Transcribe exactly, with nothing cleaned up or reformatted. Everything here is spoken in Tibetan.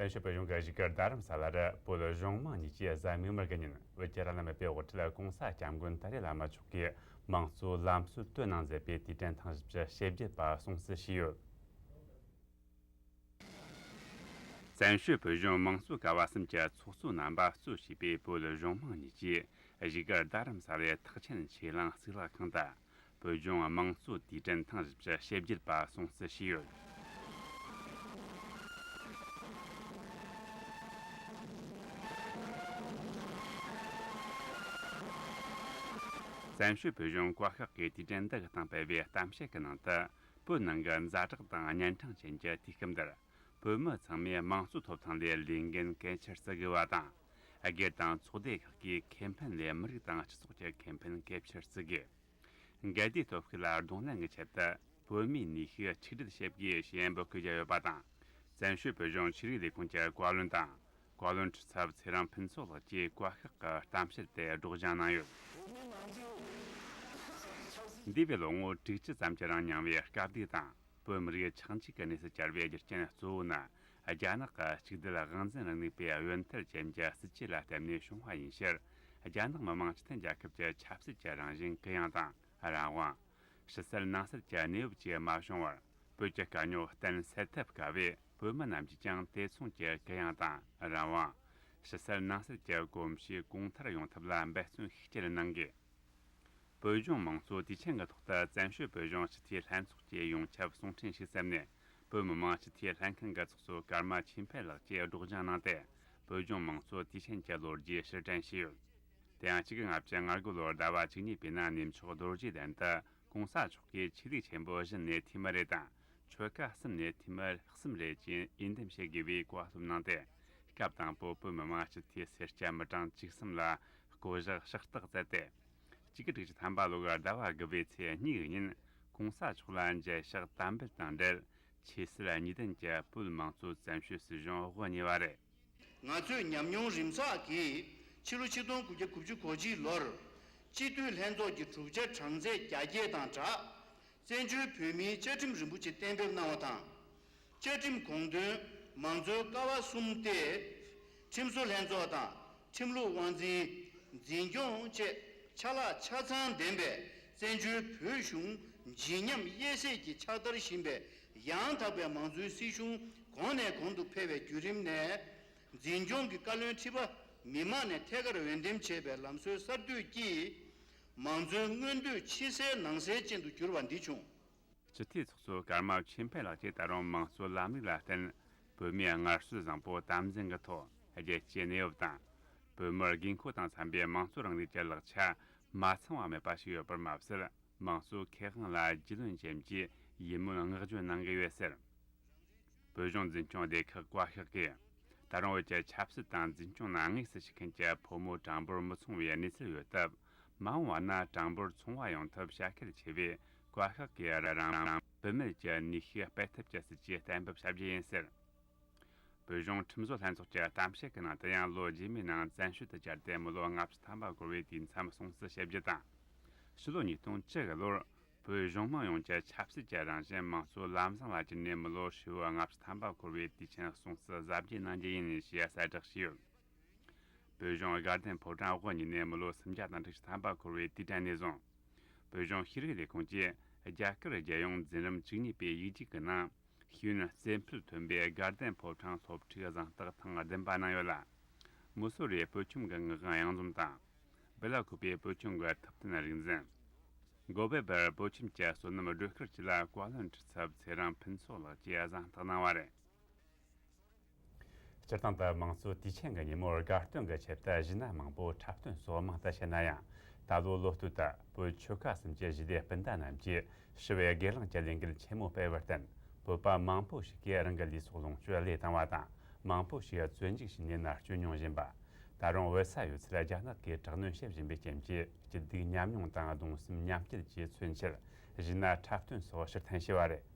བཙན་བྱོལ་བོད་གཞུང་གི་བཞུགས་སྒར་རྡ་རམ་ས་ལར་བོད་གཞུང་མང་གཉིས་ཀྱིས་གཟའ་མིག་དམར་གྱི་ཉིན་བོད་ཀྱི་ར་ལམ་དཔེ་འོག་ཁྲིད་གོང་ས་སྐྱབས་མགོན་ཏཱ་ལའི་བླ་མ་མཆོག་གིས་དམངས་གཙོའི་ལམ་སྲོལ་བཏོད་གནང་མཛད་པའི་དུས་དྲན་ཐེངས་བཞི་བཅུ་ཞེ་བརྒྱད་པ་སྲུང་བརྩི་ཞུས་ཡོད། བཙན་བྱོལ་བོད་གཞུང་དམངས་གཙོ་ཀ་བ་གསུམ་གྱི་ཚོགས་གཙོ་རྣམ་པ་གཙོས་བྱས་པའི་བོད་གཞུང་མང་གཉིས་ཀྱིས་བཞུགས་སྒར་རྡ་རམ་ས་ལའི་ཐེག་ཆེན་ཆོས་གླིང་གཙུག་ལག་ཁང་དུ་བོད་ལྗོངས་དམངས་གཙོ་དུས་དྲན་ཐེངས་བཞི་བཅུ་ཞེ་བརྒྱད་པ་སྲུང་བརྩི་བྱས་ཡོད། བཙན་བྱོལ་བོད་གཞུང་བཀའ་ཤག་གིས་དུས་དྲན་འདི་གི་སྟེང་སྤེལ་བའི་གཏམ་བཤད་ཀྱི་ནང་དུ། བོད་ནང་གི་ཛ་དྲག་དང་གཉན་འཕྲང་ཅན་གྱི་དུས་སྐབས་འདིར། བོད་མི་ཚང་མས་དམངས་གཙོའི་ཐོབ་ཐང་ལས་ལས་འགན་གལ་ཆེར་བརྩི་དགོས་པ་དང་། སྒེར་དང་ཚོགས་སྡེ་ཁག་གིས་ཁེ་ཕན་ལས་མི་རིགས་དང་སྤྱི་ཚོགས་ཀྱི་ཁེ་ཕན་གལ་ཆེར་བརྩི་དགོས། འགལ་ཟླའི་སྟོབས་ཤུགས་ལ་གདོང་ལེན་གྱི་ཆེད་དུ། བོད་མིའི་ནུས་ཤུགས་ཆིག་སྒྲིལ་བྱེད་དགོས་ཞེས་འབོད་སྐུལ་བྱས་ཡོད་པ་དང་། བཙན་བྱོལ་བོད་གཞུང་ཆོས་རིག་ལས་ཁུངས་ཀྱི་བཀའ་བློན་དང་། བཀའ་བློན་ཁྲི་ཚབ་ཚེ་རིང་ཕུན་ཚོགས་ལགས་ཀྱིས་བཀའ་ཤག་གི་གཏམ་བཤད་དེ་སྒྲོག་སྦྱང་གནང་ཡོད། འདས་པའི་ལོ་ངོ་དྲུག་ཅུ་ཙམ་གྱི་རིང་མྱངས་པའི་དཀའ་སྡུག་དང་། བོད་མི་རིགས་ཆག་འཇིག་གི་གནས་སུ་གྱར་བའི་རྒྱུ་རྐྱེན་གཙོ་བོ་ནི། རྒྱ་ནག་གི་གཅིག་སྡུད་དབང་འཛིན་རིང་ལུགས་པའི་འོས་མཐུན་ཅན་གྱི་སྲིད་བྱུས་ལ་བརྟེན་ནས་བྱུང་བ་ཡིན་ཕྱིར། རྒྱ་ནག་མི་དམངས་སྤྱི་མཐུན་རྒྱལ་ཁབ་ཀྱི་ཆབ་སྲིད་ཀྱི་རང་བཞིན་གུ་ཡངས་དང་རང་དབང་། ཕྱི་གསལ་ནང་གསལ་གྱི་གནས་བབ་ཅིག་མ་བྱུང་བར། བོད་ཀྱི་དཀའ་རྙོག་གཏན་སེལ་ཐབས་དཀའ་བས། བོད་མི་རྣམས་ཀྱིས་ཀྱང་དེ་མཚུངས་ཀྱི་གུ་ཡངས་དང་རང་དབང་། ཕྱི་གསལ་ནང་གསལ་གྱི་གོམས་གཤིས་གོང་མཐོར་ཡོང་ཐབས་ལ་འབད་བརྩོན་ཤུགས་ཆེར་གནང་དགོས། བོད་ལྗོངས་དམངས་གཙོ་དུས་ཆེན་གྱི་ཐོག་ཏུ་བཙན་བྱོལ་བོད་ལྗོངས་སྤྱི་འཐུས་ལྷན་ཚོགས་ཀྱི་ཡོངས་ཁྱབ་གསུང་འཕྲིན་ཞུས་ཚར་ནས། བོད་མི་མང་སྤྱི་འཐུས་ལྷན་ཁང་གི་ཚོགས་གཙོ་ཀརྨ་ཆོས་འཕེལ་ལགས་ཀྱིས་སྒྲོག་སྦྱང་གནང་སྟེ། བོད་ལྗོངས་དམངས་གཙོ་དུས་ཆེན་གྱི་ལོ་རྒྱུས་ཕྱིར་དྲན་ཞུས་ཡོད། དེ་ཡང་གཅིག་དགུ་ལྔ་བཅུ་ང་དགུ་ལོར་ཟླ་བ་བཅུ་གཉིས་པའི་ནང་གནས་མཆོག་རྡོ་རྗེ་གདན་དུ་གོང་ས་མཆོག་གིས་ཆོས་ལུགས་ཆེན་པོ་བཞི་ནས་འཐུས་མི་རེ་དང་། ཆོལ་ཁ་གསུམ་ནས་འཐུས་མི་གསུམ་རེ་བཅས་འོས་འདེམས་བྱེད་དགོས་པའི་བཀའ་སློབ་གནང་སྟེ། སྐབས་དང་པོ་བོད་མི་མང་སྤྱི་འཐུས་སེར་སྐྱ་མི་གྲངས་བཅུ་གསུམ་ལ་བསྐོ་གཞག་ཕྱག་རྟགས་བསྩལ་ཏེ། གཅིག་དགུ་དྲུག་ཅུ་ཐམ་པ་ལོ་གི་ཟླ་བ་དགུ་པའི་ཚེས་གཉིས་ཀྱི་ཉིན་གོང་ས་མཆོག་ལ་མཇལ་ཕྱག་དམ་འབུལ་དང་འབྲེལ། ཆོས་སྲིད་གཉིས་ལྡན་གྱི་བོད་མང་གཙོའི་བཙན་བྱོལ་སྲིད་གཞུང་དབུ་བརྙེས་པ་རེད། ང་ཚོས་ཉམས་མྱོང་རིམ་བསགས་ཀྱིས་ཕྱི་ལོ་ཆིག་སྟོང་དགུ་བརྒྱ་དགུ་བཅུ་གོ་གཅིག་ལོར་སྤྱི་འཐུས་ལྷན་ཚོགས་ཀྱི་གྲུབ་ཆ་གྲངས་ཚད་རྒྱ་སྐྱེད་དང་སྦྲགས། བཙན་བྱོལ་བོད་མིའི་བཅའ་ཁྲིམས་རིན་པོ་ཆེ་གཏན་འབེབས་གནང་བ་དང་། བཅའ་ཁྲིམས་དགོངས་དོན་མང་གཙོའི་ཀ་བ་གསུམ་སྟེ། ཁྲིམས་བཟོ་ལྷན་ཚོགས་དང་ཁྲིམས་ལུགས་དབང་འཛིན། འཛིན་སྐྱོང་བཅས་ཆ་ལག་ཆ་ཚང་ལྡན་པའི་བཙན་བྱོལ་བོད་གཞུང་ལྗིད་མཉམ་གཡས་ཟེར་གྱིས་ཕྱག་བསྟར་བཞིན་པའི་ཡང་དག་པའི་མང་གཙོའི་སྲིད་གཞུང་གོང་ནས་གོང་དུ་འཕེལ་བའི་བརྒྱུད་རིམ་ནས། འཛིན་སྐྱོང་གི་བཀའ་བློན་ཁྲི་པ་མི་མང་ནས་ཐད་ཀར་འོས་འདེམས་བྱས་པའི་ལམ་སྲོལ་གསར་གཏོད་ཀྱིས། མང་གཙོའི་མངོན་འདོད་ཕྱི་གསལ་ནང་གསལ་ཅན་དུ་གྱུར་བ་འདི་བྱུང་། སྤྱི་འཐུས་ཚོགས་གཙོ་ཀརྨ་ཆོས་འཕེལ་ལགས་ཀྱིས་ད་རུང་དམངས་གཙོའི་ལམ་ལུགས་ལ་བརྟེན། བོད་མིའི་སྔར་སྲོལ་བཟང་པོ་དམ་འཛིན་གྱི་ཐོག་རྒྱལ་སྤྱིའི་གནས་བབ་དང་། བོད་མིར་དགོས་མཁོ་དང་འཚམ་པའི་དམངས་གཙོ་རིང་ལུགས་ཀྱི་ལག་ཆ་མ་ཚང་བ་མེད་པ་ཞིག་ཡོད་པར་མ་ཟད། དམངས་གཙོའི་ཁེ་དབང་ལ་རྒྱུས་ལོན་ཅན་གྱི་ཡིད་སྨོན་བསྔགས་བརྗོད་གནང་གི་ཡོད་ཟེར། བོད་གཞུང་འཛིན་སྐྱོང་སྡེ་ཁག་བཀའ་ཤག་གིས། ད་རུང་བོད་ཀྱི་ཆབ་སྲིད་དང་འཛིན་སྐྱོང་ནང་དངོས་སུ་ཞུགས་མཁན་གྱི་ཕོ་མོ་གྲངས་འབོར་མི་ཚང་བའི་གནས་ཚུལ་ཡོད་སྟབས། མ་འོངས་པ་ན་གྲངས་འབོར་ཚང་བ་ཡོང་ཐབས་བྱ་གལ་ཆེ་བས། བཀའ་ཤག་གིས་རང་རང་བུད་མེད་ཀྱི་ནུས་ཤུགས་སྤེལ་ཐབས་ཀྱི་སྲིད་ཇུས་གཏན་འབེབས་བྱ་རྒྱུ་ཡིན་ཟེར། བོད་གཞུང་ཁྲིམས་བཟོ་ལྷན་ཚོགས་ཀྱི་གཏམ་བཤད་ཀྱི་ནང་དུ་ཡང་། ལོ་རྗེས་མའི་ནང་བཙན་བྱོལ་དུ་བཅར་ཏེ་མི་ལོ་ལྔ་བཅུ་ཐམ་པ་འཁོར་བའི་དུས་མཚམས་སྲུང་བརྩི་བྱེད་རྒྱུ་དང་། ཕྱི་ལོ་ཉིས་སྟོང་བཅུ་གི་ལོར་བོད་གཞུང་མང་ཡོངས་ཀྱི་ཆབ་སྲིད་ཀྱི་རང་བཞིན་དམངས་གཙོའི་ལམ་བཟང་ལ་བསྒྱུར་ནས། མི་ལོ་ཧྲིལ་བོ་ལྔ་བཅུ་ཐམ་པ་འཁོར་བའི་དུས་ཆེན་སྲུང་བརྩི་གཟབ་རྒྱས་གནང་རྒྱུ་ཡིན་ཞེས་གསལ་བསྒྲགས་བྱས་ཡོད། བོད་གཞུང་དགའ་ལྡན་ཕོ་བྲང་དབུ་བརྙེས་ནས་མི་ལོ་སུམ་བརྒྱ་དང་དྲུག་ཅུ་ཐམ་པ་འཁོར་བའི་དུས་དྲན་ནས་བཟུང་། བོད་གཞུང་ཤེས་རིག་ལས་ཁུངས་ཀྱིས་རྒྱ་གར་རྒྱལ་ཡོངས་འཛིན་རིམ་བཅུ་གཉིས་པའི་ཡིག་རྒྱུགས་ཀྱི་ནང་། ཤེས་ཡོན་རྩེ་ཕུད་ཐོན་པའི་དགའ་ལྡན་ཕོ་བྲང་སློབ་ཕྲུག་གཟེངས་རྟགས་ཐེངས་བདུན་པ་གནང་ཡོད་ལ། མུ་སོ་རིའི་བོད་ཁྱིམ་གྱི་ངག་དབང་གཡང་འཛོམས་དང་། སྦེ་ལ་ཀུ་པའི་བོད་ཁྱིམ་གྱི་ཐུབ་བསྟན་རིག་འཛིན། གོ་བེ་བར་བོད་ཁྱིམ་གྱི་བསོད་ནམས་སྒྲོལ་དཀར་བཅས་ལ་བཀའ་བློན་ཁྲི་ཚབ་ཚེ་རིང་ཕུན་ཚོགས་ལགས་ཀྱིས་གཟེངས་རྟགས་གནང་བ་རེད། སྤྱིར་བཏང་དུ་དམངས་གཙོའི་དུས་ཆེན་གྱི་ཉིན་མོར་དགའ་སྟོན་གྱི་ཆེད་དུ་གཞས་སྣ་མང་པོ་འཁྲབ་སྟོན་སོགས་མང་དུ་བྱས་ན་ཡང་། ད་ལོའི་ལོ་སྟོད་དུ་བོད་ཆོལ་ཁ་གསུམ་གྱི་གཞས་སྡེ་སྤུན་ཟླ་རྣམས་ཀྱིས་ཞི་བའི་སྒེར་ལངས་ཀྱི་ལས་འགུལ་ཆེན་མོ་སྤེལ་བར་བརྟེན། བོད་པ་མང་པོ་ཞིག་གིས་རང་གི་ལུས་སྲོག་ལོངས་སྤྱོད་བློས་བཏང་བ་དང་། མང་པོ་ཞིག་བཙོན་འཇུག་བྱས་ནས་མནར་གཅོད་མྱོང་བཞིན་པ། ད་རུང་བོད་ས་ཡོད་ཚད་རྒྱ་ནག་གིས་དྲག་གནོན་བྱེད་བཞིན་པའི་རྐྱེན་གྱིས། སྐྱིད་སྡུག་མཉམ་མྱོང་དང་གདུང་སེམས་མཉམ་སྐྱེད་ཀྱིས་མཚོན་ཕྱིར། གཞས་སྣ་འཁྲབ་སྟོན་སོགས་ཕྱིར་འཐེན་བྱས་པ་རེད།